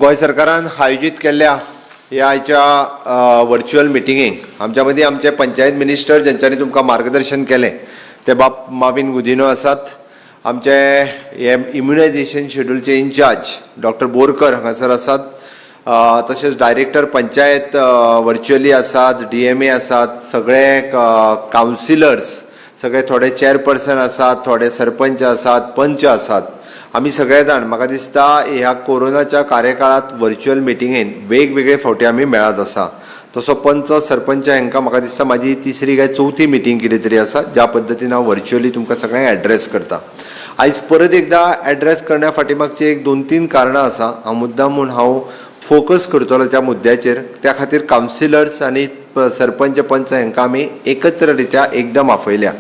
गोंय सरकारान आयोजीत केल्ल्या ह्या आयच्या व्हर्च्युअल मिटिंगेक आमच्या मदीं आमचे पंचायत मिनिस्टर ज्यांच्यांनी तुमकां मार्गदर्शन केलें ते बाब माविन गुदिनो आसात. आमचे हे इम्युनायझेशन शेड्युलचे इन्चार्ज डॉक्टर बोरकर हांगासर आसात. तशेंच डायरेक्टर पंचायत व्हर्च्युअली आसात, डीएमए आसात, सगळे कावन्सिलर्स, सगळे थोडे चेअरपर्सन आसात, थोडे सरपंच आसात, पंच आसात. आमी सगळे जाण म्हाका दिसता ह्या कोरोनाच्या कार्यकाळांत व्हर्च्युअल मिटिंगेन वेगवेगळे फावटी आमी मेळत आसा. तसो पंच सरपंच हांकां म्हाका दिसता म्हाजी तिसरी काय चवथी मिटींग कितें तरी आसा, ज्या पद्दतीन हांव व्हर्च्युअली तुमकां सगळ्यांक एड्रेस करता. आयज परत एकदां एड्रेस करण्या फाटी मागची एक दोन तीन कारणां आसा. हांव मुद्दाम म्हूण हांव फोकस करतलो त्या मुद्द्याचेर. त्या खातीर कावन्सिलर्स आनी सरपंच पंच हांकां आमी एकत्र रित्या एकदम आपयल्या.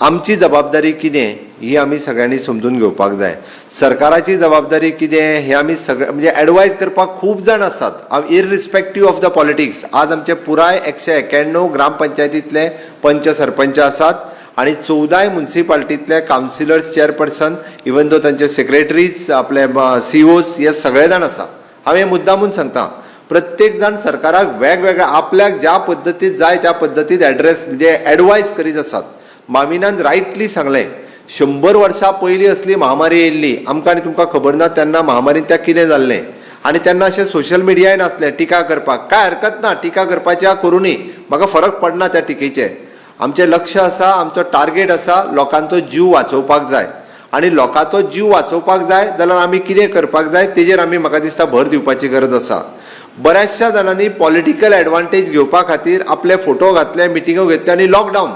आमची जबाबदारी कितें ही आमी सगळ्यांनी समजून घेवपाक जाय. सरकाराची जबाबदारी कितें हें आमी सगळे म्हणजे एडवायज करपाक खूब जाण आसात, इररिस्पेक्टीव ऑफ the politics. आज आमचे पुराय 191 ग्रामपंचायतींतले पंच सरपंच आसात आनी 14 मुन्सिपाल्टींतले कावन्सिलर्स, चेअरपर्सन, इवन दो तांचे सेक्रेटरीज, आपले सीओज हे सगळे जाण आसा. हांव हें मुद्दामून सांगता, प्रत्येक जाण सरकाराक वेगवेगळ्या आपल्याक ज्या पद्दतीत जाय त्या पद्दतीत एड्रेस म्हणजे एडवायज करीत आसात. माविनान रायटली सांगलें, 100 वर्सां पयलीं असली महामारी येयल्ली आमकां आनी तुमकां खबर ना तेन्ना महामारीन त्या कितें जाल्लें आनी तेन्ना अशें सोशल मिडियाय नासलें टिका करपाक. कांय हरकत ना, टिका करपाची करुनी, म्हाका फरक पडना त्या टिकेचे. आमचें लक्ष आसा, आमचो टार्गेट आसा, लोकांचो जीव वाचोवपाक जाय आनी लोकांचो जीव वाचोवपाक जाय जाल्यार आमी कितें करपाक जाय तेजेर आमी म्हाका दिसता भर दिवपाची गरज आसा. बऱ्याचशा जाणांनी पॉलिटिकल एडवांटेज घेवपा खातीर आपले फोटो घातले, मिटिंगो घेतल्यो आनी लॉकडावन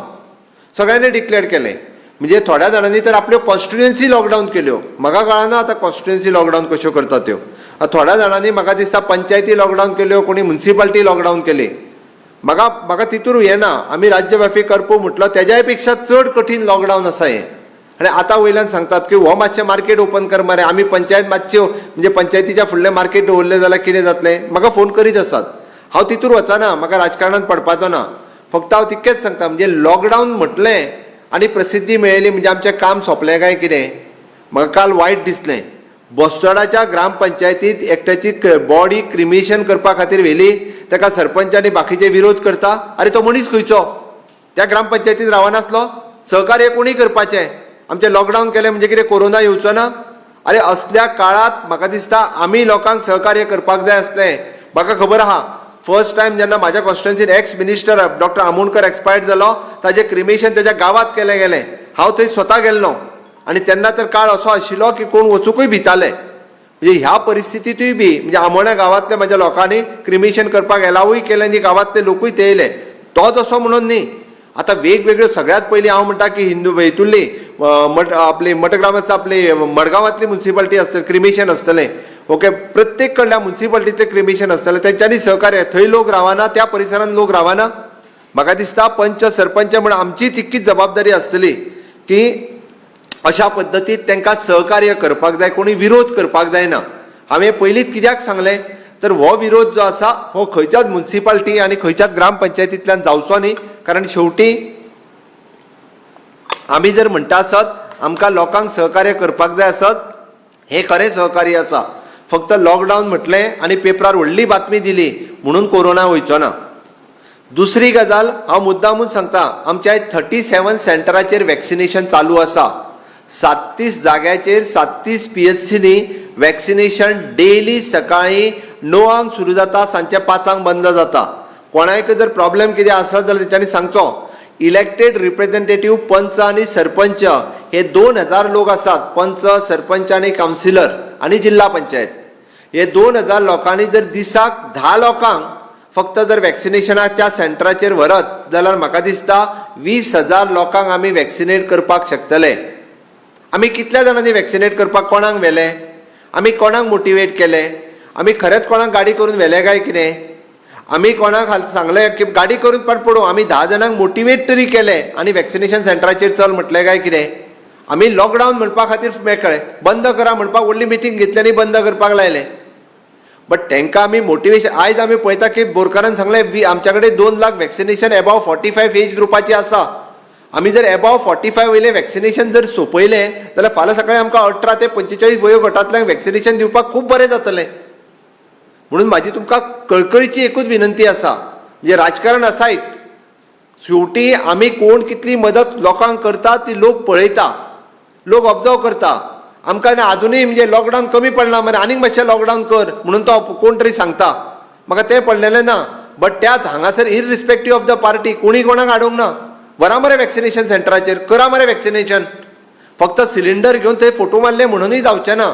सगळ्यांनी डिक्लेअर केलें. म्हणजे थोड्या जाणांनी तर आपल्यो कॉन्स्टिट्युएन्सी लॉकडावन केल्यो. म्हाका कळना आतां कॉन्स्टिट्युएन्सी लॉकडावन कश्यो करतात त्यो. आतां थोड्या जाणांनी म्हाका दिसता पंचायती लॉकडावन केल्यो, कोणी मुन्सिपाल्टी लॉकडावन केली. म्हाका तितूर हें ना. आमी राज्यव्यापी कर्फ्यू म्हटलो, तेज्याय पेक्षा चड कठीण लॉकडावन आसा हें. आनी आतां वयल्यान सांगतात की हो मातशें मार्केट ओपन कर मरे, आमी पंचायत मातशी म्हणजे पंचायतीच्या फुडलें मार्केट दवरलें जाल्यार कितें जातलें? म्हाका फोन करीत आसात. हांव तितूर वचना, म्हाका राजकारणात पडपाचो ना. फक्त हांव तितकेंच सांगता, म्हणजे लॉकडावन म्हटलें आनी प्रसिद्धी मेळयली म्हणजे आमचें काम सोंपलें काय कितें? म्हाका काल वायट दिसलें. बसतोडाच्या ग्रामपंचायतीत एकट्याची बॉडी क्रिमिएशन करपा खातीर व्हेली, ताका सरपंच आनी बाकीचे विरोध करता. अरे, तो मनीस खंयचो? त्या ग्रामपंचायतीत रावनासलो? सहकार्य कोणी करपाचें? आमचें लॉकडावन केलें म्हणजे कितें कोरोना येवचो ना? अरे, असल्या काळात म्हाका दिसता आमी लोकांक सहकार्य करपाक जाय आसलें. म्हाका खबर आहा, फर्स्ट टायम जेन्ना म्हाज्या कॉन्स्टिट्युएन्सीन ex minister doctor Amonkar expired जालो, ताजें क्रिमेशन तेज्या गांवांत केलें गेलें. हांव थंय स्वता गेल्लो आनी तेन्ना तर काळ असो आशिल्लो की कोण वचुंकूय भिताले. म्हणजे ह्या परिस्थितीतूय बी म्हणजे आमोण्या गांवांतल्या म्हाज्या लोकांनी क्रिमिशन करपाक एलावूय केलें आनी गांवांतले लोकूय ते येयले. तो तसो म्हणून न्ही. आतां वेगवेगळ्यो सगळ्यात पयलीं हांव म्हणटा की हिंदू हितूंतली मठ आपली मठग्रामांत आपली मडगांवांतली मुन्सिपाल्टी आसतली, क्रिमिशन आसतलें. ओके, प्रत्येक कडल्या मुन्सिपाल्टीचें क्रिमिशन आसतलें. तेंच्यांनी सहकार्य, थंय लोक रावना, त्या परिसरांत लोक रावना. म्हाका दिसता पंच सरपंच म्हण आमची तितकीच जबाबदारी आसतली की अशा पद्दतीत तांकां सहकार्य करपाक जाय, कोणी विरोध करपाक जायना. हांवें पयलींच कित्याक सांगलें तर हो विरोध जो आसा हो खंयच्याच मुन्सिपाल्टी आनी खंयच्याच ग्रामपंचायतींतल्यान जावचो न्ही, कारण शेवटी आमी जर म्हणटा आसत आमकां लोकांक सहकार्य करपाक जाय आसत, हें खरें सहकार्य आसा. फक्त लॉकडावन म्हटलें आनी पेपरार व्हडली बातमी दिली म्हणून कोरोना वयचो ना. दुसरी गजाल हांव मुद्दामून सांगता, आमच्या 37 सेंटराचेर वॅक्सिनेशन चालू आसा. 37 जाग्याचेर, 37 पीएचसीनी वॅक्सिनेशन डेली सकाळीं 9ांक सुरू जाता, सांजचे 5ांक बंद जाता. कोणायक जर प्रॉब्लेम कितें आसत जाल्यार तेंच्यांनी सांगचो. इलेक्टेड रिप्रेझेंटेटीव पंच आनी सरपंच हे 2000 लोक आसात. पंच, सरपंच आनी कावन्सिलर आनी जिल्हा पंचायत हे 2000 लोकांनी जर दिसाक 10 लोकांक फक्त जर वॅक्सिनेशनाच्या सेंटराचेर व्हरत जाल्यार म्हाका दिसता 20,000 लोकांक आमी वॅक्सिनेट करपाक शकतले. आमी कितल्या जाणांनी वॅक्सिनेट करपाक कोणाक व्हेले? आमी कोणाक मोटिवेट केले? आमी खरेंच कोणाक गाडी करून व्हेले काय कितें? आमी कोणाक सांगलें की गाडी करून पण पडूं, आमी 10 जाणांक मोटिवेट तरी केले आनी वॅक्सिनेशन सेंटराचेर चल म्हटलें काय कितें? आमी लॉकडावन म्हणपा खातीर मेकळे, बंद करा म्हणपाक व्हडली मिटींग घेतली आनी बंद करपाक लायलें. बट तांकां आमी मोटिवेशन, आयज आमी पळयता की बोरकारान सांगलें, आमच्या कडेन 2 लाख वॅक्सिनेशन एबाव 45 एज ग्रुपाची आसा. आमी जर एबाव 45 वयलें वॅक्सिनेशन जर सोंपयलें जाल्यार फाल्यां सकाळी आमकां 18 ते 45 वयोगटांतल्यांक वॅक्सिनेशन दिवपाक खूब बरें जातलें. म्हणून म्हाजी तुमकां कळकळीची एकूच विनंती आसा, म्हणजे राजकारण असायट, शेवटी आमी कोण कितली मदत लोकांक करता ती लोक पळयता, लोक ऑब्जर्व करता. आमकां न्ही आजुनूय म्हणजे लॉकडावन कमी पडला मरे, आनीक मातशें लॉकडावन कर म्हणून तो कोण तरी सांगता, म्हाका तें पडलेलें ना. बट त्यात हांगासर इरिस्पेक्टीव ऑफ the party कोणी कोणाक हाडूंक ना. व्हरा मरे वॅक्सिनेशन सेंटराचेर, करा मरे वॅक्सिनेशन. फक्त सिलिंडर घेवन थंय फोटो मारले म्हणुनूय जावचें ना.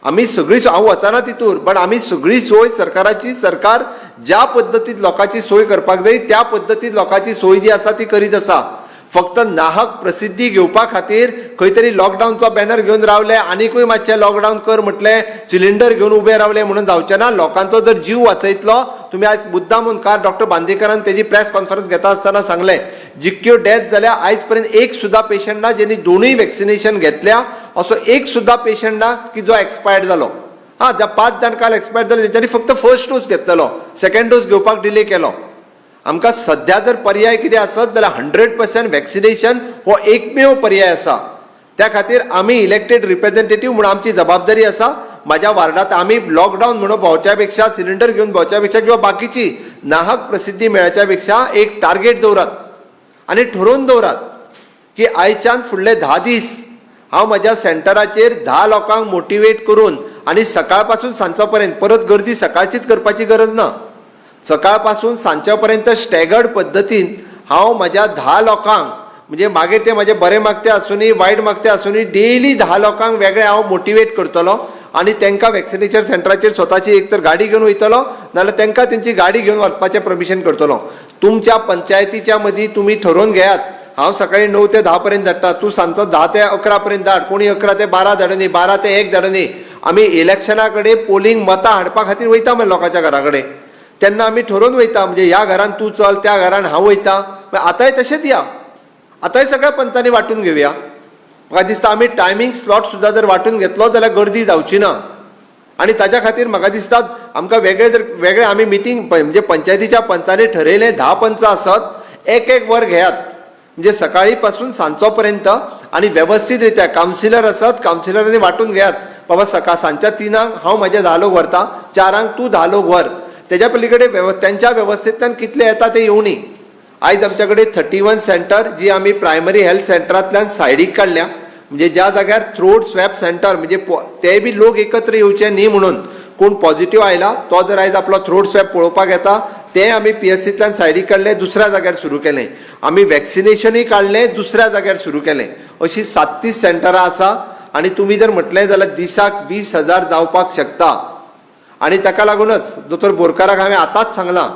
आमी सगळी, हांव वचना तितूर, बट आमी सगळी सोय सरकाराची, सरकार ज्या पद्दतीन लोकांची सोय करपाक जाय त्या पद्दतीन लोकांची सोय जी आसा ती करीत आसा. फक्त नाहक प्रसिद्धी घेवपा खातीर खंय तरी लॉकडावनचो बॅनर घेवन रावले, आनिकूय मातशें लॉकडावन कर म्हटलें, सिलिंडर घेवन उबे रावले म्हणून जावचें ना. लोकांचो जर जीव वाचयतलो तुमी, आयज मुद्दाम मुखार डॉक्टर बांदेकरान तेजी प्रेस कॉन्फरन्स घेता आसतना सांगलें, जितक्यो डेथ जाल्या आयज पर्यंत एक सुद्दां पेशंट ना जेणी दोनूय वॅक्सिनेशन घेतल्या, असो एक सुद्दां पेशंट ना की जो एक्सपायर्ड जालो. हां, ज्या 5 जाण काल एक्सपायर्ड जाले तेंच्यांनी फक्त फर्स्ट डोस घेतलेलो, सेकंड डोस घेवपाक डिले केलो. आमकां सद्या जर पर्याय कितें आसत जाल्यार 100% वॅक्सिनेशन हो एकमेव पर्याय आसा. त्या खातीर आमी इलेक्टेड रिप्रेझेंटेटीव म्हणून आमची जबाबदारी आसा. म्हाज्या वार्डांत आमी लॉकडावन म्हणून भोंवच्या पेक्षा, सिलिंडर घेवन भोंवच्या पेक्षा किंवा बाकीची नाहक प्रसिद्धी मेळच्या पेक्षा एक टार्गेट दवरात आनी ठरोवन दवरात की आयच्यान फुडले 10 दीस हांव म्हज्या सेंटराचेर 10 लोकांक मोटिवेट करून, आनी सकाळ पासून सांजचो पर्यंत, परत गर्दी सकाळचीच करपाची गरज ना, सकाळ पासून सांजच्या पर्यंत स्टॅगर्ड पद्दतीन हांव म्हज्या 10 लोकांक, म्हणजे मागीर ते म्हजे बरे मागते आसुनी वायट मागते आसुनी, डेली 10 लोकांक वेगळे हांव मोटिवेट करतलो आनी तांकां वॅक्सिनेशन सेंटराचेर स्वताची एक तर गाडी घेवन वयतलो, नाजाल्यार तांकां तेंची गाडी घेवन वचपाचें परमिशन करतलो. तुमच्या पंचायतीच्या मदीं तुमी थरोवन घेयात, हांव सकाळी 9 ते 10 पर्यंत धाडटा, तूं सांजचो 10 ते 11 पर्यंत धाड, कोणी 11 ते 12 धाडुनी, 12 ते 1 धाडुनी. आमी इलेक्शना कडेन पोलींग मतां हाडपा खातीर वयता मरे लोकांच्या घरा कडेन, तेन्ना आमी ठरोवन वयता, म्हणजे ह्या घरान तूं चल, त्या घरान हांव वयता. आतांय तशेंच या, आतांय सगळ्या पंचांनी वांटून घेवया. म्हाका दिसता आमी टायमींग स्लॉट सुद्दां जर वांटून घेतलो जाल्यार गर्दी जावची ना. आनी ताज्या खातीर म्हाका दिसता आमकां वेगळे जर वेगळे आमी मिटींग, म्हणजे पंचायतीच्या पंचांनी ठरयलें, 10 पंच आसत, एक एक वर घेयात, म्हणजे सकाळी पासून सांजचो पर्यंत, आनी वेवस्थीत रित्या कावन्सिलर आसत, कावन्सिलरांनी वांटून घेयात, बाबा सकाळ सांजच्या 3 हांव म्हजे 10 लोक व्हरता, 4 तूं 10 लोक व्हर. तेज्या पलीकडे तेंच्या वेवस्थेंतल्यान कितले येता ते येवनी. आयज आमच्या कडेन 31 सेंटर जी आमी प्रायमरी हेल्थ सेंटरांतल्यान सायडीक काडल्या, म्हणजे ज्या जाग्यार थ्रोट स्वॅब सेंटर, म्हणजे ते बी लोक एकत्र येवचे न्ही म्हणून, कोण पॉझिटिव्ह आयला तो जर आयज आपलो थ्रोट स्वॅब पळोवपाक येता, ते आमी पीएचसींतल्यान सायडीक काडले, दुसऱ्या जाग्यार सुरू केलें. आमी वॅक्सिनेशनूय काडलें, दुसऱ्या जाग्यार सुरू केलें. अशी 37 सेंटरां आसा आनी तुमी जर म्हटलें जाल्यार दिसाक 20,000 जावपाक शकता. आनी ताका लागूनच दोतोर बोरकाराक हांवें आतांच सांगलां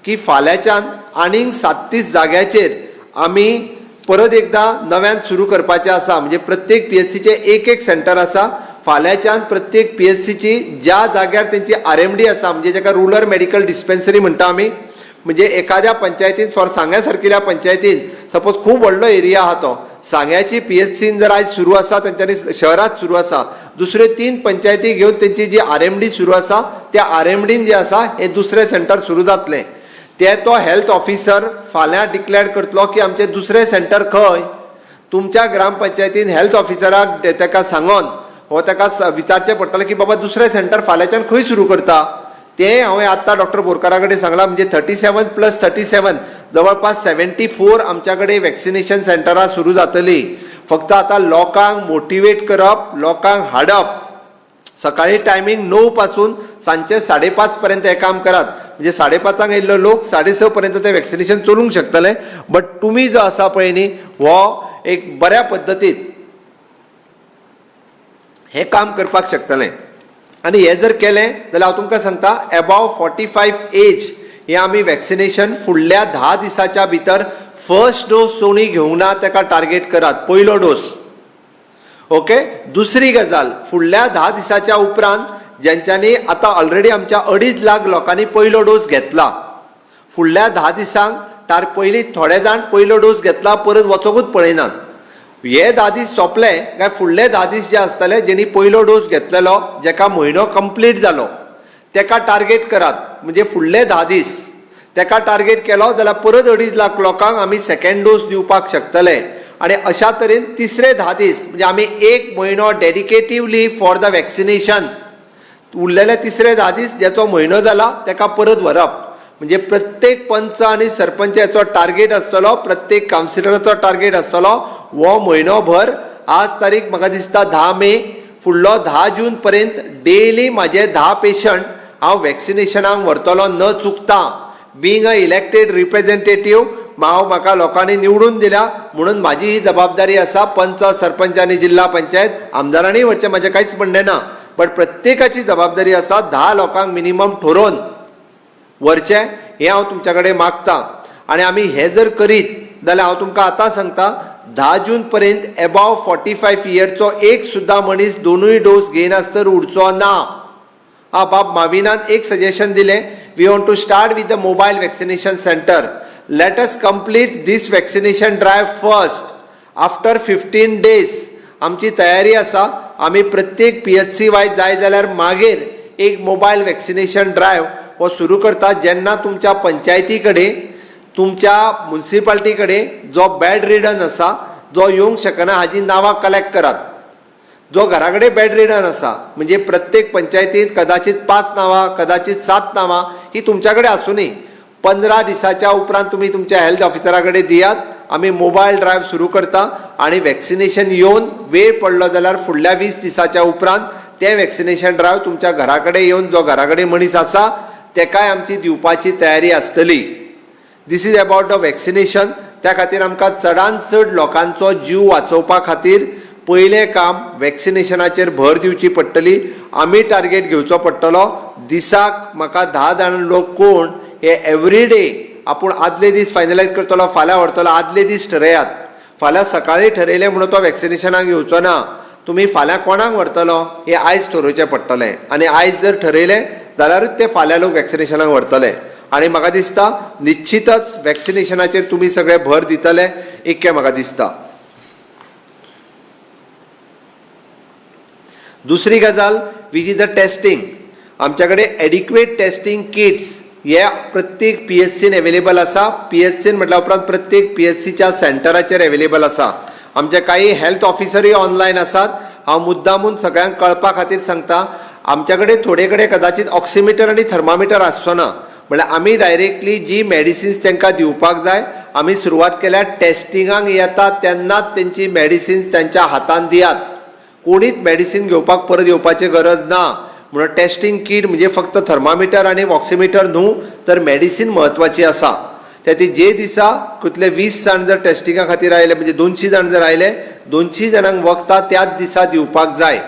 की फाल्यांच्यान आनीक 37 जाग्याचेर आमी परत एकदां नव्यान सुरू करपाचें आसा. म्हणजे प्रत्येक पीएचसीचें एक एक सेंटर आसा. फाल्यांच्यान प्रत्येक पीएचसीची ज्या जाग्यार तेंची आरएमडी आसा, म्हणजे जाका रुरल मेडिकल डिस्पेन्सरी म्हणटा आमी, म्हणजे एखाद्या पंचायतीन, फॉर सांग्या सारकिल्या पंचायतीन सपोज खूब व्हडलो एरिया आहा तो, सांग्याची पीएचसीन जर आयज सुरू आसा, तेंच्यांनी शहरांत सुरू आसा, दुसऱ्यो 3 पंचायती घेवन तेंची जी आरएमडी सुरू आसा त्या आरएमडीन जे आसा हे दुसरें सेंटर सुरू जातलें. ते तो हेल्थ ऑफिसर फाल्यां डिक्लेअर करतलो की आमचें दुसरें सेंटर खंय. तुमच्या ग्रामपंचायतीन हेल्थ ऑफिसराक तेका सांगोन हो ताका विचारचें पडटलें की बाबा दुसरें सेंटर फाल्यांच्यान खंय सुरू करता. तें हांवें आत्तां डॉक्टर बोरकारा कडेन सांगलां. म्हणजे 37 प्लस 37 जवळपास 74 आमच्या कडेन वॅक्सिनेशन सेंटरां सुरू जातलीं. फक्त आतां लोकांक मोटिवेट करप, लोकांक हाडप. सकाळी टायमींग 9 पासून सांजचे 5:30 पर्यंत हें काम करात, म्हणजे 5:30 येयल्लो लोक 6:30 पर्यंत ते वॅक्सिनेशन चलूंक शकतले. बट तुमी जो आसा पळय न्ही, हो एक बऱ्या पद्दतीन हें काम करपाक शकतलें. आनी हें जर केलें जाल्यार हांव तुमकां सांगता, एबाव 45 एज हें आमी वॅक्सिनेशन फुडल्या 10 दिसाच्या भितर फर्स्ट डोस कोणी घेवंक ना ताका टार्गेट करात, पयलो डोस. ओके. दुसरी गजाल, फुडल्या 10 दिसाच्या उपरांत जेंच्यांनी आतां ऑलरेडी आमच्या 2.5 लाख लोकांनी पयलो डोस घेतला, फुडल्या 10 दिसांक टार पयलीं थोडे जाण पयलो डोस घेतला परत वचोकूच पळयनात. हे 10 दीस सोंपले काय फुडले 10 दीस जे आसतले, जेणी पयलो डोस घेतलेलो, जेका म्हयनो कंप्लीट जालो, तेका टार्गेट करात. म्हणजे फुडले 10 दीस तेका टार्गेट केलो जाल्यार परत 2.5 लाख लोकांक आमी सेकेंड डोस दिवपाक शकतले. आनी अशा तरेन तिसरे 10 दीस, म्हणजे आमी एक म्हयनो डेडिकेटिवली फॉर the vaccination. उरलेले तिसरे 10 दीस ज्याचो म्हयनो जाला तेका परत व्हरप. म्हणजे प्रत्येक पंच आनी सरपंच हाचो टार्गेट आसतलो, प्रत्येक कावन्सिलराचो टार्गेट आसतलो हो म्हयनोभर. आज तारीख म्हाका दिसता 10 मे, फुडलो 10 जून पर्यंत डेली म्हाजे 10 पेशंट हांव वॅक्सिनेशनाक व्हरतलो न चुकता. बीइंग अ इलेक्टेड रिप्रेझेंटेटीव, हांव म्हाका लोकांनी निवडून दिल्या म्हणून म्हाजी ही जबाबदारी आसा. पंच, सरपंच आनी जिल्हा पंचायत, आमदारांनी व्हरचें म्हाजें कांयच म्हणणें ना, बट प्रत्येकाची जबाबदारी आसा 10 लोकांक मिनिमम ठरोवन व्हरचें, हें हांव तुमच्या कडेन मागता. आनी आमी हें जर करीत जाल्यार हांव तुमकां आतां सांगता, 10 जून पर्यंत एबाव 45 इयरचो एक सुद्दां मनीस दोनूय डोस घेयनासतर उरचो ना. हा, बाब माविनान एक सजेशन दिलें, we want to start with the mobile vaccination center. Let us complete this vaccination drive first. After 15 days आमची तयारी आसा, आमी प्रत्येक पीएचसी वायज जाय जाल्यार मागीर एक मोबायल वॅक्सिनेशन ड्रायव्ह हो सुरू करता. जेन्ना तुमच्या पंचायती कडेन, तुमच्या मुन्सिपाल्टी कडेन जो बेड रिडन आसा, जो येवंक शकना, हाजी नांवां कलेक्ट करात. जो घरा कडेन बेड रिडन आसा, म्हणजे प्रत्येक पंचायतीत कदाचित 5 नांवां, कदाचित 7 नांवां ही तुमच्या कडेन आसुनी. 15 दिसाच्या उपरांत तुमी तुमच्या हेल्थ ऑफिसरा कडेन दियात. आमी मोबायल ड्रायव्ह सुरू करता आनी वॅक्सिनेशन येवन वेळ पडलो जाल्यार फुडल्या 20 दिसाच्या उपरांत तें वॅक्सिनेशन ड्रायव्ह तुमच्या घरा कडेन येवन जो घरा कडेन मनीस आसा तेकाय आमची दिवपाची तयारी आसतली. This is about the vaccination. त्या खातीर आमकां चडान चड लोकांचो जीव वाचोवपा खातीर पयलें काम वॅक्सिनेशनाचेर भर दिवची पडटली. आमी टार्गेट घेवचो पडटलो, दिसाक म्हाका 10 जाण लोक कोण हे एवरी डे. आपूण आदले दीस फायनलायज करतलो, फाल्यां व्हरतलो, आदले दीस ठरयात. फाल्यां सकाळीं ठरयलें म्हणून तो वॅक्सिनेशनाक येवचो ना. तुमी फाल्यां कोणाक व्हरतलो हें आयज ठरोवचें पडटलें आनी आयज जर ठरयलें जाल्यारूच ते फाल्यां लोक वॅक्सिनेशनाक व्हरतले. आनी म्हाका दिसता निश्चितच वॅक्सिनेशनाचेर तुमी सगळे भर दितले इतकें म्हाका दिसता. दुसरी गजाल which is the testing. आमच्या कडेन एडिक्वेट टेस्टींग किट्स हे प्रत्येक पीएचसीन एवेलेबल आसा. पीएचसीन म्हटल्या उपरांत प्रत्येक पीएचसीच्या सेंटराचेर एवेलेबल आसा. आमचे काही हेल्थ ऑफिसरूय ऑनलायन आसात. हांव मुद्दामून सगळ्यांक कळपा खातीर सांगता, आमच्या कडेन थोडे कडेन कदाचित ऑक्सिमिटर आनी थर्मामिटर आसचो ना, म्हणल्यार आमी डायरेक्टली जी मेडिसिन्स तांकां दिवपाक जाय, आमी सुरवात केल्या, टेस्टिंगाक येता तेन्नाच तेंची मेडिसिन्स तेंच्या हातान दियात. कोणीच मेडिसीन घेवपाक परत येवपाची गरज ना. म्हणून टेस्टींग कीट म्हणजे फक्त थर्मामिटर आनी ऑक्सिमिटर न्हू, तर मेडिसीन म्हत्वाची आसा. त्या ती जे दिसा कितले 20 जाण जर टेस्टिंगा खातीर आयले, म्हणजे 200 जाण जर आयले, 200 जाणांक वखदां त्याच दिसा दिवपाक जाय.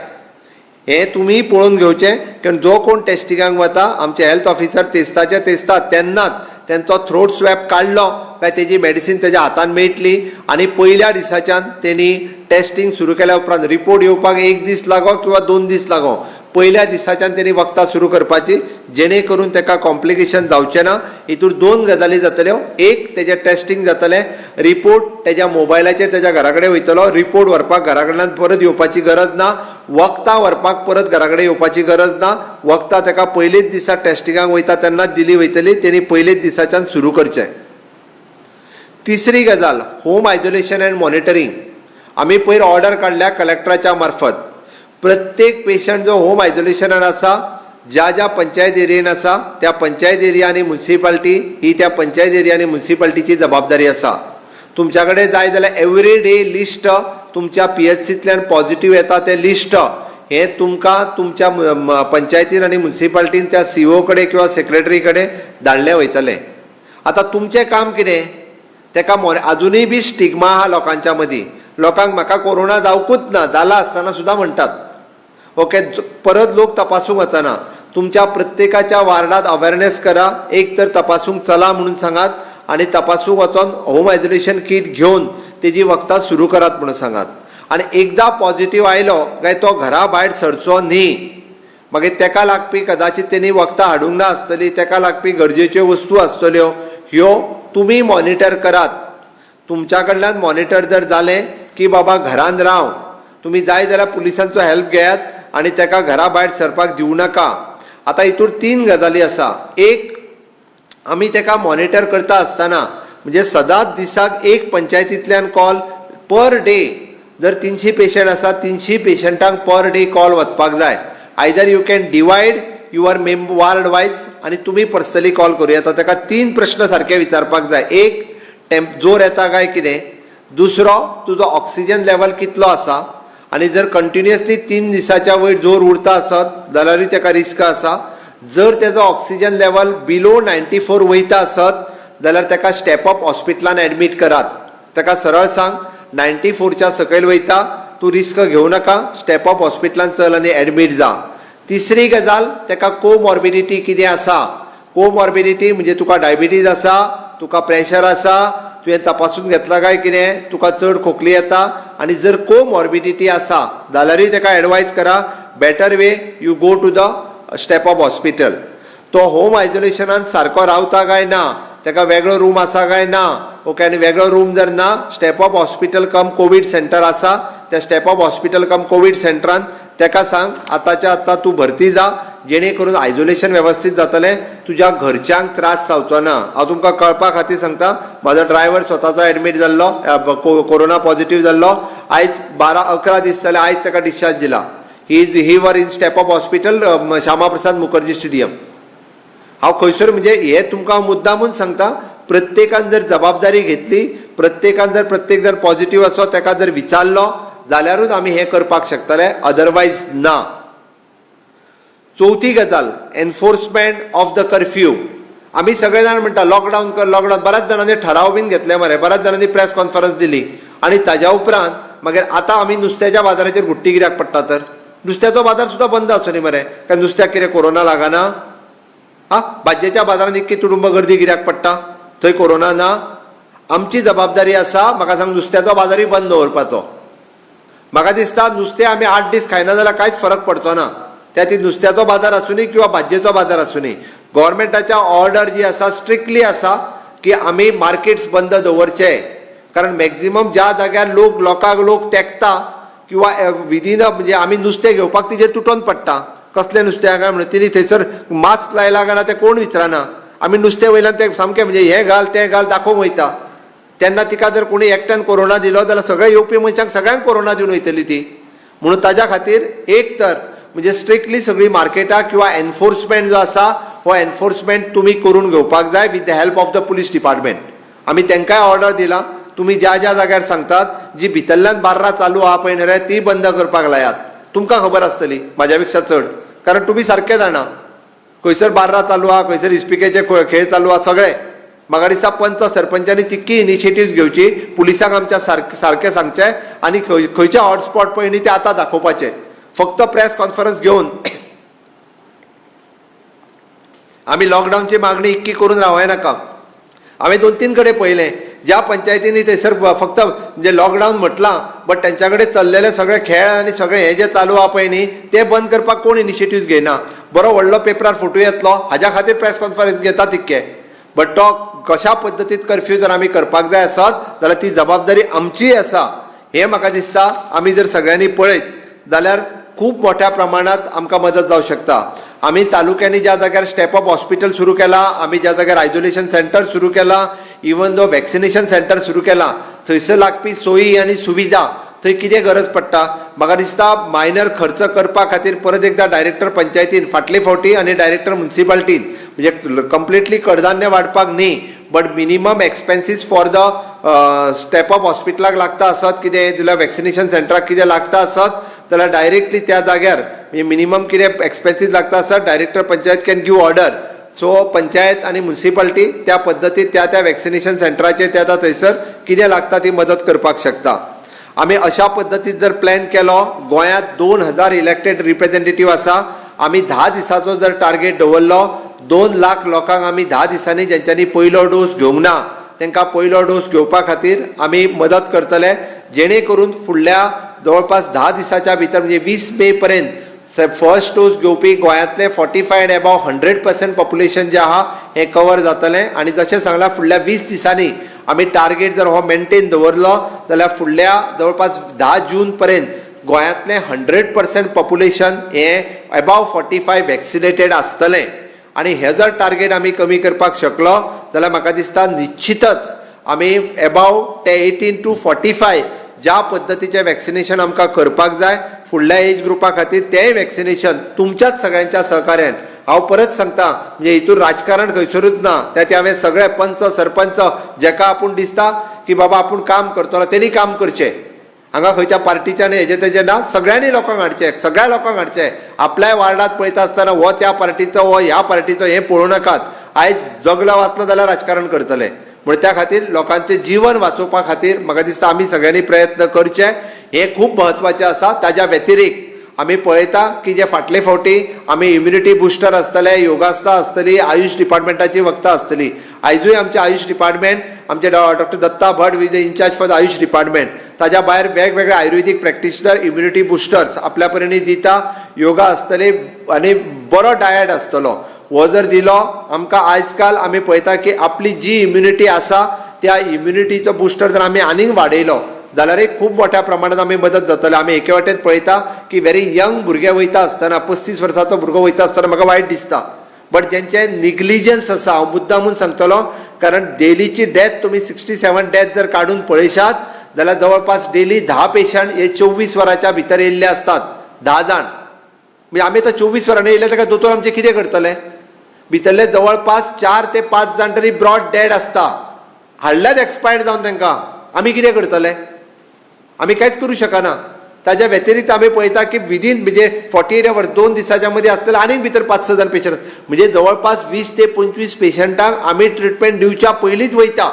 हें तुमी पळोवन घेवचें, कारण जो कोण टेस्टिंगाक वता, आमचे हेल्थ ऑफिसर तेस्ताचे तेस्तात तेन्नाच तेंचो थ्रोट स्वॅब काडलो काय तेजी मेडिसीन तेज्या हातान मेळटली. आनी पयल्या दिसाच्यान तेणी टेस्टींग सुरू केल्या उपरांत रिपोर्ट येवपाक 1 दीस लागो किंवा 2 दीस लागो, पयल्या दिसाच्यान तेणी वखदां सुरू करपाची, जेणे करून तेका कॉम्प्लिकेशन जावचें ना. हितूर 2 गजाली जातल्यो. एक, तेजें टेस्टींग जातलें, रिपोर्ट तेज्या मोबायलाचेर तेज्या घरा कडेन वयतलो, रिपोर्ट व्हरपाक घरा कडल्यान परत येवपाची गरज ना, वखदां व्हरपाक परत घरा कडेन येवपाची गरज ना. वखदां तेका पयलीच दिसा टेस्टिंगाक वयता तेन्नाच दिली वयतली, तेणी पयलीच दिसाच्यान सुरू करचें. तिसरी गजाल, होम आयसोलेशन अँड मॉनिटरींग. आमी पयर ऑर्डर काडल्या कलेक्टराच्या मार्फत, प्रत्येक पेशंट जो होम आयसोलेशनान आसा, ज्या ज्या पंचायत एरियेन आसा त्या पंचायत एरिया आनी मुन्सिपाल्टी ही त्या पंचायत एरिया आनी मुन्सिपाल्टीची जबाबदारी आसा. तुमच्या कडेन जाय जाल्यार एवरी डे लिस्ट तुमच्या पीएचसींतल्यान पॉझिटीव येता तें लिस्ट हें तुमकां तुमच्या पंचायतीन आनी मुन्सिपाल्टीन त्या सीओ कडेन किंवा सेक्रेटरी कडेन धाडलें वयतलें. आतां तुमचें काम कितें, तेका आजुनूय बी स्टिग्मा आहा लोकांच्या मदीं. लोकांक म्हाका कोरोना जावकूच ना, जाला आसतना सुद्दां म्हणटात. ओके, परत लोक तपासूंक वचना. तुमच्या प्रत्येकाच्या वार्डात अवेरनेस करा, एक तर तपासूंक चला म्हणून सांगात आनी तपासूंक वचोन होम आयसोलेशन कीट घेवन तेजी वखदां सुरू करात म्हणून सांगात. आनी एकदां पॉझिटीव आयलो काय तो घरा भायर सरचो न्ही. मागीर तेका लागपी कदाचित तेणी वखदां हाडूंक ना आसतली, तेका लागपी गरजेच्यो वस्तू आसतल्यो, ह्यो तुमी मॉनिटर करात. तुमच्या कडल्यान मॉनिटर जर जालें की बाबा घरान राव, तुमी जाय जाल्यार पुलिसांचो हेल्प घेयात आनी तेका घरा भायर सरपाक दिवं नाका. आतां हितूर 3 गजाली आसा. एक, आमी तेका मॉनिटर करता आसतना म्हणजे सदांच दिसाक एक पंचायतींतल्यान कॉल पर डे, जर 300 पेशंट आसा, 300 पेशंटांक पर डे कॉल वचपाक जाय. Either you can divide your ward wise आनी तुमी पर्सनली कॉल करूं येता. ताका तीन प्रश्न सारके विचारपाक जाय. एक, जोर येता काय कितें, दुसरो, तुजो ऑक्सिजन लेवल कितलो आसा, आनी जर कंटिन्युअसली 3 दिसाच्या वयर जोर उरता आसत जाल्यारूय ताका रिस्क आसा. जर तेजो ऑक्सिजन लेवल बिलो 94 वयता आसत जाल्यार ताका स्टेप अप हॉस्पिटलान एडमीट करात. ताका सरळ सांग, 94च्या सकयल वयता, तूं रिस्क घेवं नाका, स्टेप अप हॉस्पिटलान चल आनी एडमीट जा. तिसरी गजाल, ताका कोमॉर्बिडिटी कितें आसा. कोमॉर्बिडिटी म्हणजे तुका डायबिटीज आसा, तुका प्रेशर आसा, तुवें तपासून घेतला काय कितें, तुका चड खोकली येता, आनी जर कोमॉर्बिडिटी आसा जाल्यारूय ताका एडवायज करा, better way you go to the Step Up Hospital. तो होम आयसोलेशनान सारको रावता काय ना, ताका वेगळो रूम आसा काय ना, ओके, आनी वेगळो रूम जर ना, Step Up Hospital cum Covid centre आसा, त्या Step Up Hospital cum Covid सेंटरान ताका सांग, आतांच्या आतां तूं भरती जा, जेणे करून आयसोलेशन वेवस्थीत जातलें, तुज्या घरच्यांक त्रास जावचो ना. हांव तुमकां कळपा खातीर सांगता, म्हाजो ड्रायव्हर स्वताचो एडमीट जाल्लो, कोरोना पॉझिटीव जाल्लो. आयज 12-11 दीस जाले, आयज ताका डिस्चार्ज दिला. He were in Step Up Hospital, Shyama Prasad Mukherjee Stadium. हांव खंयसर म्हणजे हे तुमकां हांव मुद्दामून सांगता, प्रत्येकान जर जबाबदारी घेतली, प्रत्येकान जर प्रत्येक जर पॉझिटीव आसो ताका जर विचारलो जाल्यारूच आमी हें करपाक शकतले, अदरवायज ना. चवथी गजाल, एनफोर्समेंट ऑफ the curfew. आमी सगळे जाण म्हणटा लॉकडावन कर, लॉकडावन. बऱ्याच जाणांनी ठराव बीन घेतले मरे, बऱ्याच जाणांनी प्रेस कॉन्फरन्स दिली आनी ताज्या उपरांत मागीर आतां आमी नुस्त्याच्या बाजाराचेर गुट्टी कित्याक पडटा? तर नुस्त्याचो बाजार सुद्दां बंद आसूं न्ही मरे. काय नुस्त्याक कितें कोरोना लागना? हा, भाजयेच्या बाजारांत इतकी तुडुंब गर्दी कित्याक पडटा? थंय कोरोना ना? आमची जबाबदारी आसा, म्हाका सांग, नुस्त्याचो बाजारूय बंद दवरपाचो. म्हाका दिसता नुस्तें आमी 8 दीस खायना जाल्यार कांयच फरक पडचो ना. त्या ती नुस्त्याचो बाजार आसुनी किंवा भाजयेचो बाजार आसुनी. गव्हर्मेंटाच्या ऑर्डर जी आसा, स्ट्रिक्टली आसा की आमी मार्केट्स बंद दवरचे, कारण मॅक्झिमम ज्या जाग्यार लोक लोकांक लोक तेंकता किंवा विदीन म्हणजे आमी नुस्तें घेवपाक तिजेर तुटोन पडटा, कसलें नुस्तें काय म्हणून. तिणी थंयसर मास्क लायला काय ना तें कोण विचारना. आमी नुस्तें वयल्यान तें सामकें म्हणजे हें घाल, तें घाल दाखोवंक वयता. तेन्ना तिका जर कोणी एकट्यान कोरोना दिलो जाल्यार सगळे येवपी मनशांक सगळ्यांक कोरोना दिवन वयतली ती. म्हणून ताज्या खातीर एक तर म्हणजे स्ट्रिक्टली सगळी मार्केटां किंवा एनफोर्समेंट जो आसा, हो एनफोर्समेंट तुमी करून घेवपाक जाय with the help of the police department. आमी तांकांय ऑर्डर दिला, तुमी ज्या ज्या जाग्यार सांगतात, जी भितरल्यान बार्रां चालू आहा पळय न्ही रे, ती बंद करपाक लायात. तुमकां खबर आसतली म्हाज्या पेक्षा चड, कारण तुमी सारके जाणा खंयसर बार्रां चालू आहा, खंयसर इस्पिकेचे खेळ चालू आहा सगळे. म्हाका दिसता पंच सरपंचांनी तितकी इनिशिएटीव घेवची, पुलिसांक आमच्या सारकें सारकें सांगचें आनी खंय खंयचे हॉटस्पॉट पळय न्ही ते आतां दाखोवपाचे. फक्त प्रेस कॉन्फरन्स घेवन आमी लॉकडावनची मागणी इतकी करून रावय नाका. हांवें दोन तीन कडेन पळयलें, ज्या पंचायतींनी थंयसर फक्त म्हणजे लॉकडावन म्हटलां, बट तेंच्या कडेन चल्लेले सगळे खेळ आनी सगळे हे जे चालू आहा पळय न्ही, ते बंद करपाक कोण इनिशिएटीव घेयना. बरो व्हडलो पेपरार फोटो येतलो हाज्या खातीर प्रेस कॉन्फरन्स घेता तितके. बट तो कशा पद्दतीत कर्फ्यू जर आमी करपाक जाय आसत जाल्यार ती जबाबदारी आमचीय आसा, हें म्हाका दिसता. आमी जर सगळ्यांनी पळयत जाल्यार खूब मोठ्या प्रमाणात आमकां मदत जावं शकता. आमी तालुक्यांनी ज्या जाग्यार स्टेप अप हॉस्पिटल सुरू केला, आमी ज्या जाग्यार आयसोलेशन सेंटर सुरू केला, इवन दो वॅक्सिनेशन सेंटर सुरू केला, थंयसर लागपी सोयी आनी सुविधा, थंय कितें गरज पडटा, म्हाका दिसता मायनर खर्च करपा खातीर परत एकदा डायरेक्टर पंचायतीन फाटले फावटी आनी डायरेक्टर म्युन्सिपाल्टीन, म्हणजे कंप्लिटली कडधान्य वाडपाक न्ही, but minimum expenses for the Step Up हॉस्पिटलाक लागता आसत कितें, जाल्यार वॅक्सिनेशन सेंटराक कितें लागता आसत जाल्यार डायरेक्टली त्या जाग्यार म्हणजे मिनिमम कितें एक्सपेन्सीस लागता आसत, director panchayat can give order. So panchayat आनी म्युन्सिपाल्टी त्या पद्दतीत त्या त्या वॅक्सिनेशन सेंटराचेर त्या त्या थंयसर कितें लागता ती मदत करपाक शकता. आमी अशा पद्दतीत जर प्लॅन केलो, गोंयांत 2000 इलेक्टेड रिप्रेझेंटेटीव आसा, आमी 10 दिसाचो जर टार्गेट दवरलो, 2 लाख लोकांक आमी 10 दिसांनी जेंच्यांनी पयलो डोस घेवंक ना तांकां पयलो डोस घेवपा खातीर आमी मदत करतले, जेणे करून फुडल्या जवळपास 10 दिसाच्या भितर म्हणजे 20 मे पर्यंत फर्स्ट डोस घेवपी गोंयांतले 45 and above 100% population जें आहा हें कवर जातलें. आनी जशें सांगलां, फुडल्या 20 दिसांनी आमी टार्गेट जर हो मेंटेन दवरलो जाल्यार फुडल्या जवळपास 10 जून पर्यंत गोंयांतलें 100% पॉप्युलेशन हें एबाव 45 वॅक्सिनेटेड आसतलें. आनी हें जर टार्गेट आमी कमी करपाक शकलो जाल्यार म्हाका दिसता निश्चितच आमी एबाव ते 18 टू 45 ज्या पद्दतीचें वॅक्सिनेशन आमकां करपाक जाय फुडल्या एज ग्रुपा खातीर तेंय वॅक्सिनेशन तुमच्याच सगळ्यांच्या सहकार्यान. हांव परत सांगता, म्हणजे हितून राजकारण खंयसरूच ना. त्या ते हांवें सगळे पंच सरपंच जेका आपूण दिसता की बाबा आपूण काम करतलो तेणी काम करचें. हांगा खंयच्या पार्टीच्यान हेजें तेजें ना. सगळ्यांनी लोकांक हाडचें, सगळ्या लोकांक हाडचें. आपल्याय वार्डात पळयता आसतना हो त्या पार्टीचो, हो ह्या पार्टीचो हें पळोवं नाकात. आयज जगलो वाचलो जाल्यार राजकारण करतले. म्हण त्या खातीर लोकांचें जीवन वाचोवपा खातीर म्हाका दिसता आमी सगळ्यांनी प्रयत्न करचे, हें खूब म्हत्वाचें आसा. ताज्या व्यतिरिक्त आमी पळयता की जे फाटले फावटी आमी इम्युनिटी बुस्टर आसतले, योगासनां आसतली, आयुश डिपार्टमेंटाची वखदां आसतली. आयजूय आमचे आयुश डिपार्टमेंट, आमचे doctor Datta Bhat with in-charge for the AYUSH department, ताज्या भायर वेगवेगळे आयुर्वेदीक प्रॅक्टिशनर इम्युनिटी बुस्टर्स आपल्या पर्यंत दिता. योगा आसतली आनी बरो डायट आसतलो. हो जर दिलो आमकां, आयज काल आमी पळयता की आपली जी इम्युनिटी आसा त्या इम्युनिटीचो बुस्टर जर आमी आनीक वाडयलो जाल्यारय खूब मोठ्या प्रमाणात आमी मदत जातले. आमी एके वाटेन पळयता की व्हेरी यंग भुरगे वयता आसतना, 35 वर्साचो भुरगो वयता आसतना म्हाका वायट दिसता. बट जेंचे निग्लिजन्स आसा, हांव मुद्दामून सांगतलो, कारण डेलीची डेथ तुमी 67 डेथ जर काडून पळयशात जाल्यार जवळपास डेली 10 पेशंट हे 24 वरांच्या भितर येयल्ले आसतात, 10 जाण. म्हणजे आमी आतां 24 वरांनी येयले ताका दोतोर आमचे कितें करतले? भितरले जवळपास 4 ते 5 जाण तरी ब्रॉड डेड आसता, हाडल्यात एक्सपायर्ड जावन. तांकां आमी कितें करतले? आमी कांयच करूं शकना. ताज्या व्यतिरिक्त आमी पळयता की विदीन म्हणजे 48 आवर्स, 2 दिसाच्या मदीं आसतले आनीक भितर 5 6 जाण पेशंट. म्हणजे जवळपास 20 ते 25 पेशंटांक आमी ट्रिटमेंट दिवच्या पयलींच वयता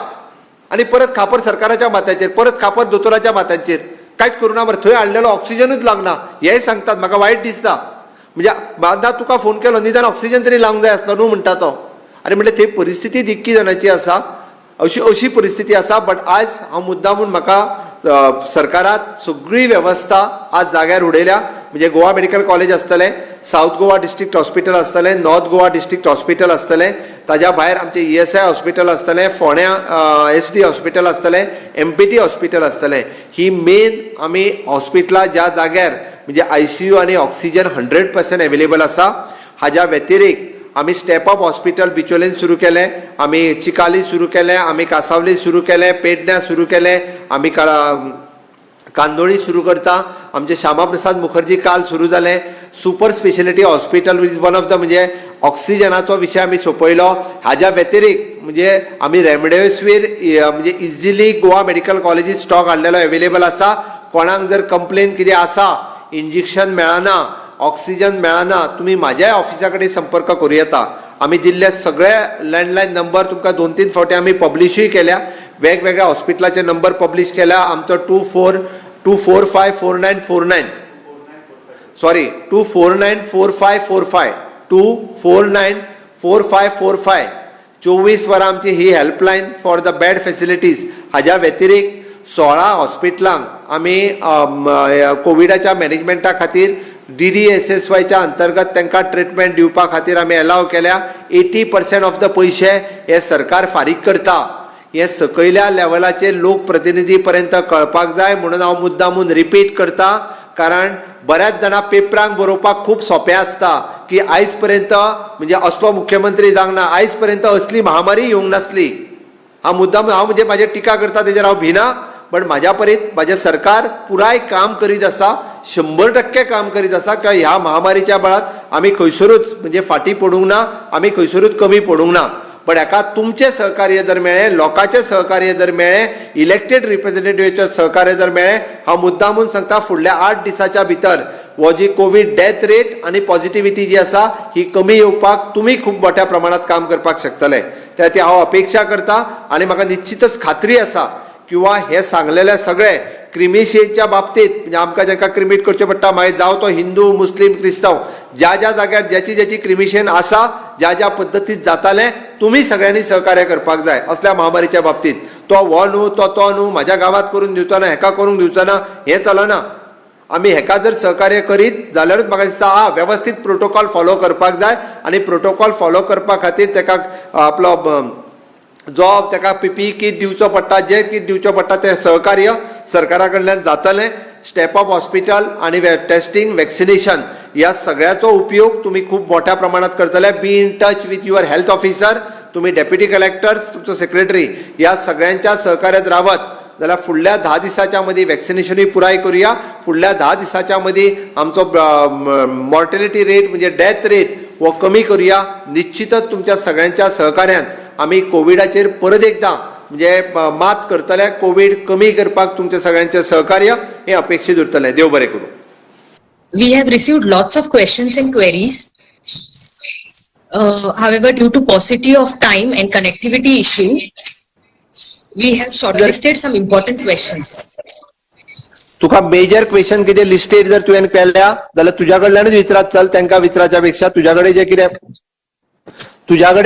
आनी परत खापर सरकाराच्या माथ्याचेर, परत खापर दोतोराच्या माथ्याचेर. कांयच करूं ना बरें. थंय हाडलेलो ऑक्सिजनूच लागना हेंय सांगतात. म्हाका वायट दिसता. म्हणजे ना तुका फोन केलो, निदान ऑक्सिजन तरी लावंक जाय आसलो न्हू म्हणटा तो. आनी म्हणल्यार थंय परिस्थिती इतकी जाणाची आसा, अशी अशी परिस्थिती आसा. बट आयज हांव मुद्दामून म्हाका सरकारात सगळी वेवस्था आज जाग्यार उडयल्या. म्हणजे गोवा मेडिकल कॉलेज आसतलें, सावथ गोवा डिस्ट्रिक्ट हॉस्पिटल आसतलें, नॉर्थ गोवा डिस्ट्रिक्ट हॉस्पिटल आसतलें, ताज्या भायर आमचें ईएसआय हॉस्पिटल आसतलें, फोंड्या एसडी हॉस्पिटल आसतलें, एमपीटी हॉस्पिटल आसतलें. ही मेन आमी हॉस्पिटलां ज्या जाग्यार म्हणजे आयसीयू आनी ऑक्सिजन 100% एवेलेबल आसा. हाज्या व्यतिरिक्त आमी स्टेप अप हॉस्पिटल बिचोलेन सुरू केलें, आमी चिकाली सुरू केलें, आमी कासावली सुरू केलें, पेडण्यां सुरू केलें, आमी कांदोळी सुरू करता. आमचे श्यामा प्रसाद मुखर्जी काल सुरू जालें. Super speciality hospital is one of the, म्हणजे ऑक्सिजनाचो विशय आमी सोंपयलो. हाज्या व्यतिरिक्त म्हणजे आमी रेमडेसिवीर म्हणजे इजिली गोवा मेडिकल कॉलेजीत स्टॉक हाडलेलो एवेलेबल आसा. कोणाक जर कंप्लेन कितें आसा, इंजेक्शन मेळना, ऑक्सिजन मेळना, तुमी म्हाज्याय ऑफिसा कडेन संपर्क करूं येता. आमी दिल्ले सगळे लँडलायन नंबर तुमकां दोन तीन फावटी आमी पब्लिशूय केल्या. वेगवेगळ्या हॉस्पिटलाचे नंबर पब्लिश केल्या. आमचो 242454949, sorry, 2494545, 2494545. 24 वरां आमची ही helpline for the bed facilities. हाज्या व्यतिरिक्त 16 हॉस्पिटलांक आमी कोविडाच्या मॅनेजमेंटा खातीर डीडीएसएसवायच्या अंतर्गत तांकां ट्रिटमेंट दिवपा खातीर आमी एलाव केल्या. 80% ऑफ the पयशे हे सरकार फारीक करता. हे सकयल्या लेवलाचेर लोकप्रतिनिधी पर्यंत कळपाक जाय म्हणून हांव मुद्दामून रिपीट करता, कारण बऱ्याच जाणां पेपरांक बरोवपाक खूब सोंपें आसता की आयज पर्यंत म्हणजे असलो मुख्यमंत्री जावंक ना, आयज पर्यंत असली महामारी येवंक नासली. हांव मुद्दाम, हांव म्हणजे म्हाजेर टिका करता तेजेर हांव भिना, बट म्हाज्या परीत म्हाजें सरकार पुराय काम करीत आसा, 100% काम करीत आसा. किंवा ह्या महामारीच्या बळात आमी खंयसरूच म्हणजे फाटीं पडूंक ना, आमी खंयसरूच कमी पडूंक ना. पण हाका तुमचें सहकार्य जर मेळ्ळें, लोकांचें सहकार्य जर मेळ्ळें, इलेक्टेड रिप्रेझेंटेटिव्हाचें सहकार्य जर मेळ्ळें, हांव मुद्दामून सांगता, फुडल्या 8 दिसाच्या भितर हो जी कोवीड डेथ रेट आनी पॉझिटिव्हिटी जी आसा ही कमी येवपाक तुमी खूब मोठ्या प्रमाणात काम करपाक शकतले. त्या खातीर हांव अपेक्षा करता आनी म्हाका निश्चितच खात्री आसा किंवा हे सांगलेले सगळे क्रिमिशेच्या बाबतीत, म्हणजे आमकां जांकां क्रिमीट करचें पडटा, मागीर जावं तो हिंदू, मुस्लीम, क्रिस्तांव, ज्या ज्या जाग्यार ज्याची ज्याची क्रिमिशन आसा, ज्या ज्या पद्दतीत जातालें, तुमी सगळ्यांनी सहकार्य करपाक जाय. असल्या महामारीच्या बाबतीत तो हो न्हू, तो तो न्हू, म्हाज्या गांवांत करून दिवचो ना, हेका करूंक दिवचो ना, हें चलना. आमी हेका जर सहकार्य करीत जाल्यारूच म्हाका दिसता हा वेवस्थीत प्रोटोकॉल फॉलो करपाक जाय. आनी प्रोटोकॉल फॉलो करपा खातीर तेका आपलो जो ताका पीपीई किट दिवचो पडटा, जे किट दिवचो पडटा, तें सहकार्य सरकारा कडल्यान जातलें. स्टेप अप हॉस्पिटल आनी टेस्टिंग, वॅक्सिनेशन ह्या सगळ्याचो उपयोग तुमी खूब मोठ्या प्रमाणात करतले. Be in touch with your health officer, तुमी डेप्युटी कलेक्टर्स, तुमचो सेक्रेटरी, ह्या सगळ्यांच्या सहकार्यात रावत जाल्यार फुडल्या 10 दिसाच्या मदीं वॅक्सिनेशनूय पुराय करुया. फुडल्या 10 दिसाच्या मदीं आमचो मॉर्टेलिटी रेट म्हणजे डेथ रेट हो कमी करुया. निश्चितच तुमच्या सगळ्यांच्या सहकार्यान आमी कोविडाचेर परत एकदां म्हणजे मात करतले. कोवीड कमी करपाक तुमच्या सगळ्यांचें सहकार्य हें अपेक्षीत उरतलें. देव बरें करूं. We have received lots of questions and queries. However, due to paucity of time and connectivity issue, we have shortlisted some important questions. तुका मेजर क्वेश्चन कितें लिस्टेड जर तुवें केल्या जाल्यार तुज्या कडल्यानूच विचारत चल, तांकां विचारच्या पेक्षा. तुज्या कडेन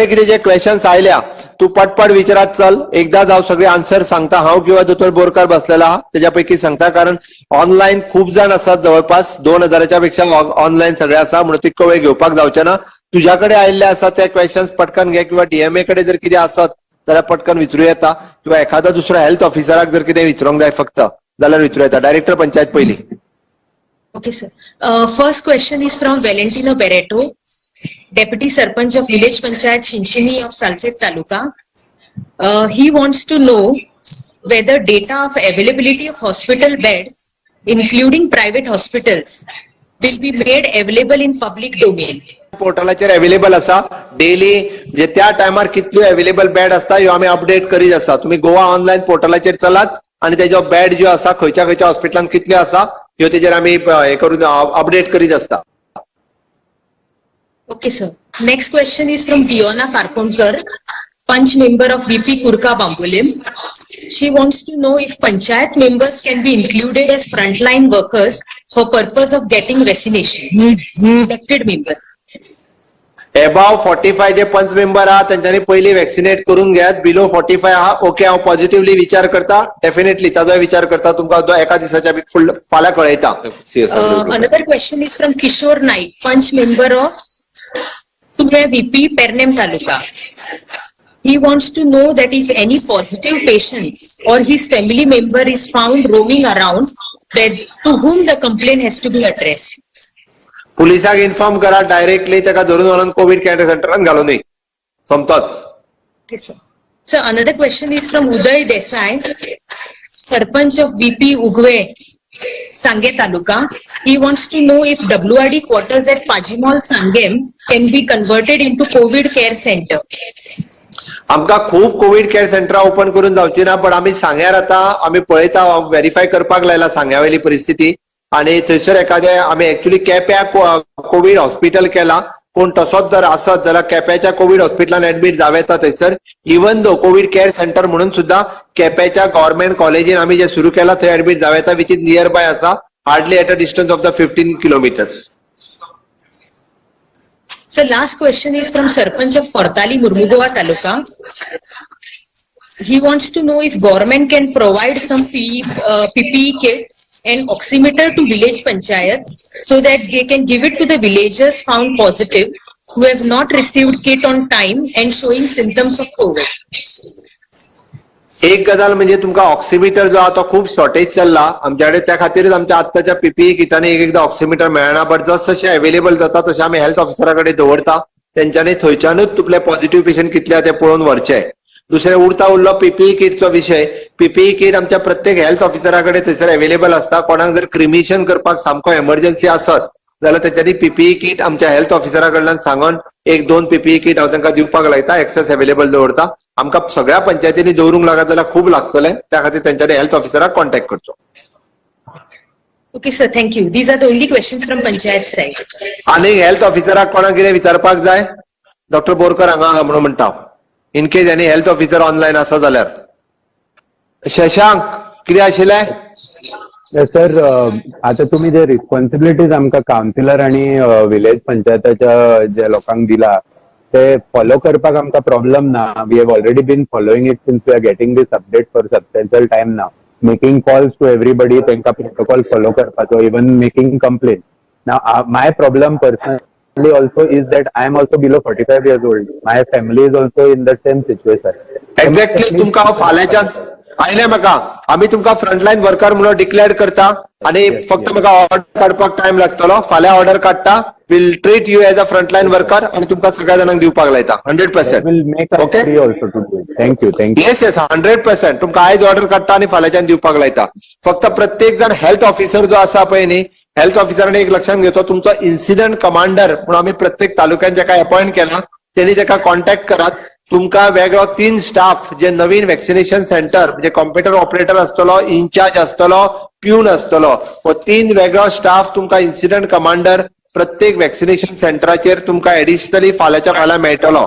कितें जे क्वेश्चन्स आयल्या, तूं पटपट विचारत चल. एकदां हांव सगळे आन्सर सांगता, हांव किंवा दोतोर बोरकार बसलेला आहा तेज्या पैकी सांगता, कारण ऑनलायन खूब जाण आसात, जवळपास 2000च्या पेक्षा ऑनलायन सगळे आसा, म्हणून तितको वेळ घेवपाक जावचे ना. तुज्या कडेन आयिल्ले आसा ते क्वेश्चन्स पटकन घे किंवा डीएमए कडेन जर कितें आसत जाल्यार पटकन विचारू येता किंवा एखादो दुसरो हेल्थ ऑफिसराक जर कितें विचारूंक जाय फक्त जाल्यार विचारू येता. डायरेक्टर पंचायत पयली. Okay, sir. First question is from Valentino Barreto, Deputy Sarpanch of Village Panchayat Shinshini of Salcete Taluka. He wants to know whether data of availability of hospital beds, including private hospitals, will be made available in public domain. पोर्टलाचेर available आसा. Daily म्हणजे त्या टायमार कितल्यो available bed आसता ह्यो आमी update करीत आसा. तुमी गोवा ऑनलायन पोर्टलाचेर चलात आनी तेजो बेड ज्यो आसा, खंयच्या खंयच्या हॉस्पिटलान कितल्यो आसा ह्यो तेजेर आमी हे करून अपडेट करीत आसता. Okay, sir. Next question is from Diona Karkonkar, Panch member of VP Kurka Bambolim. She wants to know if panchayat members can be included as frontline workers for purpose of getting vaccination. Elected members. Above 45 जे पंच member आहा तेंच्यांनी पयली vaccinate करून घेयात. Below 45 आहा, okay, हांव positively विचार करता. डेफिनेटली ताजोय विचार करता. तुमकां तो एका दिसाच्या फुडल्या फाल्यां कळयता. Another question is from Kishore Naik, Panch member of Tuve VP, Pernem Taluka. He wants to know that if any positive patient or his family member is found roaming around, then to whom the complaint has to be addressed. पुलिसाक inform करा directly. ताका धरून व्हरून Covid care सेंटरान घालून सोमतोच. Okay, sir. So another question is from Uday Desai, Sarpanch of VP Ugve, Sange Taluka. He wants to know if WRD quarters at Pajimol, Sangem can be converted into COVID care center. आमकां खूब Covid care सेंटरां open करून जावची ना, पण आमी सांग्यार आतां आमी पळयता, व्हेरीफाय करपाक लायला सांग्या वयली परिस्थिती आनी थंयसर एखादें आमी एक्चुली केप्या कोवीड हॉस्पिटल केला. कोण तसोच जर आसत जाल्यार केप्याच्या कोवीड हॉस्पिटलान एडमीट जावं येता थंयसर. Even though Covid care centre म्हणून सुद्दां केप्याच्या गव्हर्मेंट कॉलेजीन आमी जे सुरू केला थंय एडमीट जावं येता, which is near by आसा, hardly at a distance of the 15 kilometers. So last question is from Sarpanch of Kortali, Murmugoa Taluka. He wants to know if government can provide some PPE kit and oximeter to village panchayats so that they can give it to the villagers found positive who have not received kit on time and showing symptoms of COVID. एक गजाल म्हणजे तुमकां oximeter जो आहा तो खूब shortage चल्ला आमच्या कडेन. त्या खातीरच आमच्या आत्ताच्या पीपीई किटांनी एक एकदां ऑक्सिमीटर मेळना, बट जस जशें अवेलेबल जाता तशें आमी हेल्थ ऑफिसरा कडेन दवरता. तेंच्यांनी थंयच्यानूच तुमले पॉझिटिव्ह पेशंट कितले आहा ते पळोवन व्हरचे. दुसरें उरता उरलो पीपीई किटचो विशय. पीपीई किट आमच्या प्रत्येक हेल्थ ऑफिसरा कडेन थंयसर अवेलेबल आसता. कोणाक जर क्रिमिशन करपाक सामको एमर्जन्सी आसत जाल्यार तेंच्यांनी पीपीई किट आमच्या हेल्थ ऑफिसरा कडल्यान सांगून एक दोन पीपीई किट हांव तांकां दिवपाक लायता. एक्सेस अवेलेबल दवरता. आमकां सगळ्या पंचायतींनी दवरूंक लागत जाल्यार खूब लागतले. त्या खातीर तेंच्यांनी हेल्थ ऑफिसराक कॉन्टॅक्ट करचो. Okay, sir, thank you. These are the only questions from panchayat side. आनी हेल्थ ऑफिसराक कोणाक कितें विचारपाक जाय, डॉक्टर बोरकर हांगा आहा म्हणून म्हणटा, in case any health officer online आसा जाल्यार. शशांक, कितें आशिल्लें? सर, आता तुम्ही जे रिस्पॉन्सिबिलिटीज आमकां कावन्सिलर आणि विलेज पंचायताच्या जे लोकांक दिला ते फॉलो करपाक आमकां प्रॉब्लम ना. We have already been following it since we are getting this update for substantial time now, making calls to everybody, तांकां प्रोटोकॉल फॉलो करपाचो, even making complain. Now, my problem personally also is that I am also below 45 years old. My family is also in the same situation. Exactly, तुमकां हांव फाल्यांच्यान आयले म्हाका. आमी तुमकां frontline worker म्हणून declare करता आणि फक्त म्हाका ऑर्डर काडपाक टायम लागतलो. फाल्यां ऑर्डर काडटा. Will treat you as a frontline worker आणि तुमकां सगळ्या जाणांक दिवपाक लायता, 100%. Will make us free also to do it. Thank you, thank you. Yes, 100%. तुमकां आयज ऑर्डर काडटा आनी फाल्यांच्यान दिवपाक लायता. फक्त प्रत्येक जाण हेल्थ ऑफिसर जो आसा पळय न्ही, हेल्थ ऑफिसरान एक लक्षात घेवचो, तुमचो इन्सिडंट कमांडर म्हणून आमी प्रत्येक तालुक्यान जेका अपॉयंट केला तेणी तेका कॉन्टॅक्ट करात. तुमकां वेगळो तीन स्टाफ जे नवीन वॅक्सिनेशन सेंटर, म्हणजे कॉम्प्युटर ऑपरेटर आसतलो, इन्चार्ज आसतलो, प्यून आसतलो, हो तीन वेगळो स्टाफ तुमकां इन्सिडंट कमांडर प्रत्येक वॅक्सिनेशन सेंटराचेर तुमकां एडिशनली फाल्यांच्या फाल्यां मेळटलो.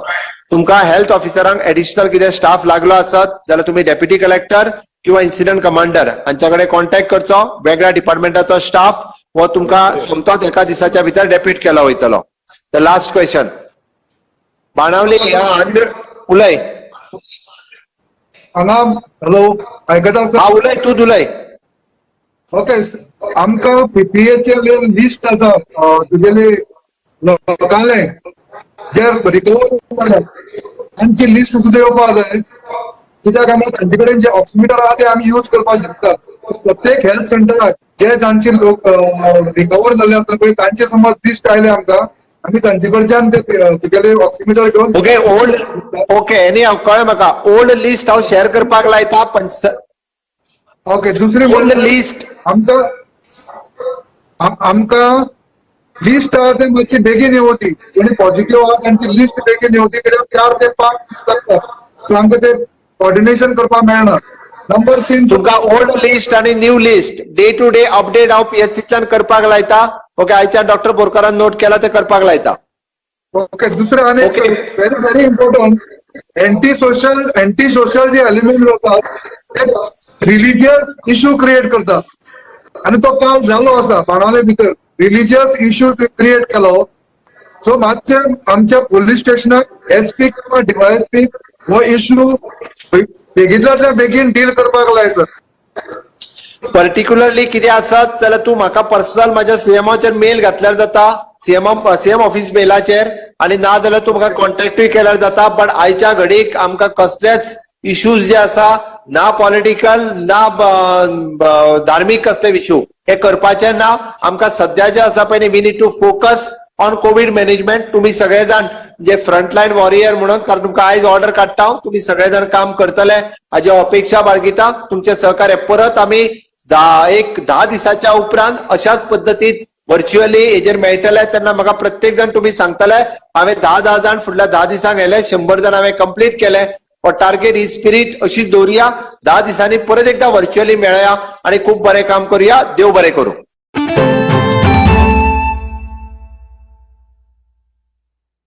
तुमकां हेल्थ ऑफिसरांक एडिशनल कितें स्टाफ लागलो आसत जाल्यार तुमी डेप्युटी कलेक्टर किंवा इन्सिडंट कमांडर हांच्या कडेन कॉन्टॅक्ट करचो. वेगळ्या डिपार्टमेंटाचो स्टाफ हो तुमकां सोमतोच एका दिसाच्या भितर डेप्युट केलो वयतलो. The last question, Benaulim. हा, उलय. हांगा, हॅलो, आयकता सर? हा, उलय, तूं उलय. ओके, आमकां पीपीएचे लिस्ट आसा, तुगेले लोकांले जे रिकवर जाले तांची लिस्ट सुद्दां येवपाक जाय, कित्याक आमी तांचे कडेन जे ऑक्सिमिटर आहा ते आमी यूज करपाक शकता. प्रत्येक हेल्थ सेंटराक जे जांचे लोक रिकवर जाल्ले आसा पळय, तांचे समज लिस्ट आयले आमकां, आमी तांचे कडच्यान ते तुगेले ऑक्सिमिटर घेवन. ओके, ओल्ड, ओके, आनी हांव कळ्ळें म्हाका. ओल्ड लिस्ट हांव शेअर करपाक लायता, पण ओके, दुसरी ओल्ड लिस्ट. आमकां आमकां लिस्ट आहा ते मातशी बेगीन येवची. कोणी पॉझिटिव्ह आहा तांची लिस्ट बेगीन येवची, कित्याक 4 ते 5 दीस लागतात, सो आमकां ते कॉर्डिनेशन करपाक मेळना. नंबर 3. तुमकां ओल्ड लिस्ट आणि new list day to day update हांव पीएचसीच्यान करपाक लायता. ओके, आयच्या डॉक्टर बोरकारान नोट केला, ते करपाक लायता. ओके, दुसरें आनी very very important, anti social जे एलिमेंट आसात ते रिलिजियस इशू क्रिएट करतात आनी तो काल जालो आसा. बाणावले भितर रिलिजियस इशू क्रिएट केलो. सो मातशें आमच्या पोलीस स्टेशनाक एसपी किंवा डीवायएसपी हो इशू बेगीतल्या बेगीन डील करपाक लाय सर. पर्टिक्युलरली कितें आसत जाल्यार तूं म्हाका पर्सनल म्हाज्या सीएमाचेर मेल घातल्यार जाता, सीएम सीएम ऑफिस मेलाचेर, आनी ना जाल्यार तूं म्हाका कॉन्टॅक्टूय केल्यार जाता. बट आयच्या घडीक आमकां कसलेच इश्यूज जे आसा, ना पॉलिटिकल ना धार्मीक, कसले इश्यू हे करपाचे ना. आमकां सध्या जे आसा पळय, we need to focus on Covid management. तुम्ही सगळे जाण जे फ्रंटलायन वॉरियर म्हणून, कारण तुमकां आयज ऑर्डर काडटा हांव, तुमी सगळे जाण काम करतले हाजी अपेक्षा बाळगिता. तुमचे सहकार्य. परत आमी 10 दिसाच्या उपरांत अशाच पद्दतीत व्हर्च्युअली हेजेर मेळटले. तेन्ना म्हाका प्रत्येक जाण तुमी सांगतले, हांवें 10 10 जाण फुडल्या 10 दिसांक व्हेले, 100 जाण हांवें कंप्लीट केले. हो टार्गेट, ही स्पिरीट अशीच दवरुया. 10 दिसांनी परत एकदा व्हर्च्युअली मेळया आणि खूब बरें काम करूया. देव बरें करूं.